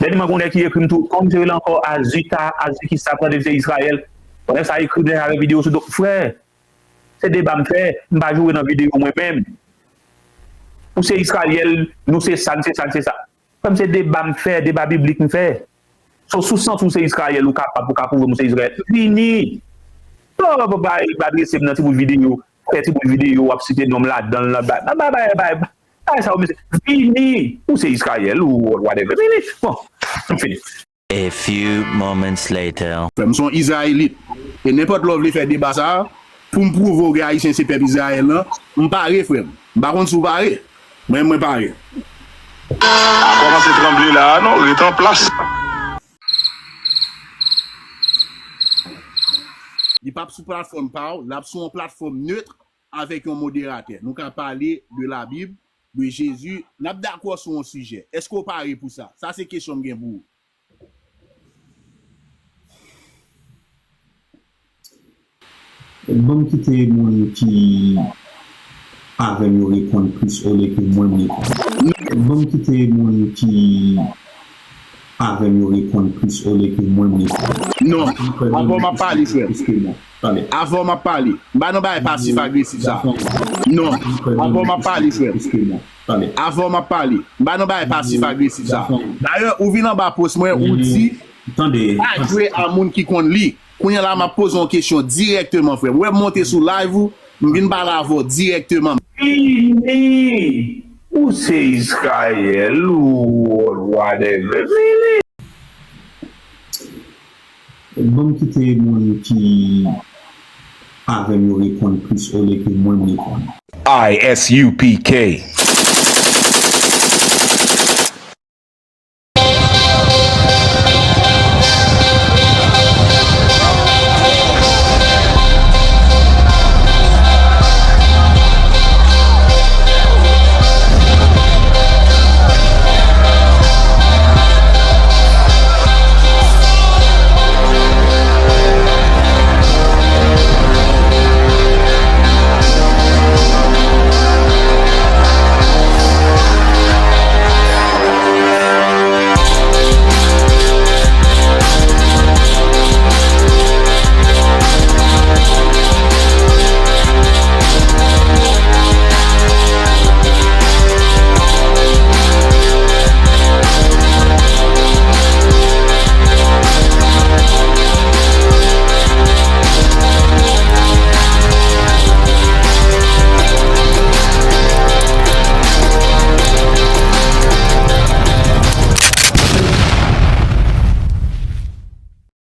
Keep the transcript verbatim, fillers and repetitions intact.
Dènyèman, gen yon nèg ki ekri m tou, kòman misye rele ankò, Azita, Azikista, tande se Izrayèl. Bon, nèg sa ekri m deja avèk videyo sou do. Frè, se deba m fè, m pa joure nan videyo mwen menm. Ou se Izrayèl, nou se sa, n se sa, n se sa. Frè m, se deba m fè, deba biblik m fè. So, si w santi w se Izrayèl, ou kapab, ou ka pwouve m ou se Izrayèl. Vini! Non, non, non, pa, pa adrese m nan ti bout videyo, fè ti bout videyo, w ap site non m ladan l, nan ba, nan ba, ba, ba, ba, sa, ou, mesye, vini! Ou se Izrayèl, ou whatever, vini! Bon, m fini. A few moments later. Frè m, se yon Izrayelit. E nenpòt lè w vle fè deba sa a, pou m pwouve w ke Ayisyen se pèp Izrayèl lan, m pare, frè m. M pa konn si w pare. Mwen, mwen pare. Pa kòmanse tranble la a non, ret an plas. Li p ap sou platfòm pa w, l ap sou yon platfòm net avèk yon moderatè. Nou ka pale de Labib, de Jezi, n ap dakò sou yon sijè. Èske w pare pou sa? Sa se kesyon m gen pou ou. Ban m kite moun ki avè m yo reponn plis olye ke mwen m reponn. Ban m kite moun ki avè m yo reponn plis olye ke mwen m reponn. Non, avè w m ap pale, frè m. Avè w m ap pale. M pa nan bagay pasif agresif sa. Non, avè w m ap pale, frè m. Avè w m ap pale. M pa nan bagay pasif agresif sa. Dayè, ou vin anba post mwen, ou di, pa jwe a moun ki konn li. Kounye a la, m ap poze yon kesyon dirèkteman, frè m. Ou wè m monte sou live ou, m vin pale avè w dirèkteman. Vini! Ou se Izrayèl, ou whatever. Vini! Ban m kite moun ki avè m yo reponn plis olye ke mwen m reponn. I S U P K.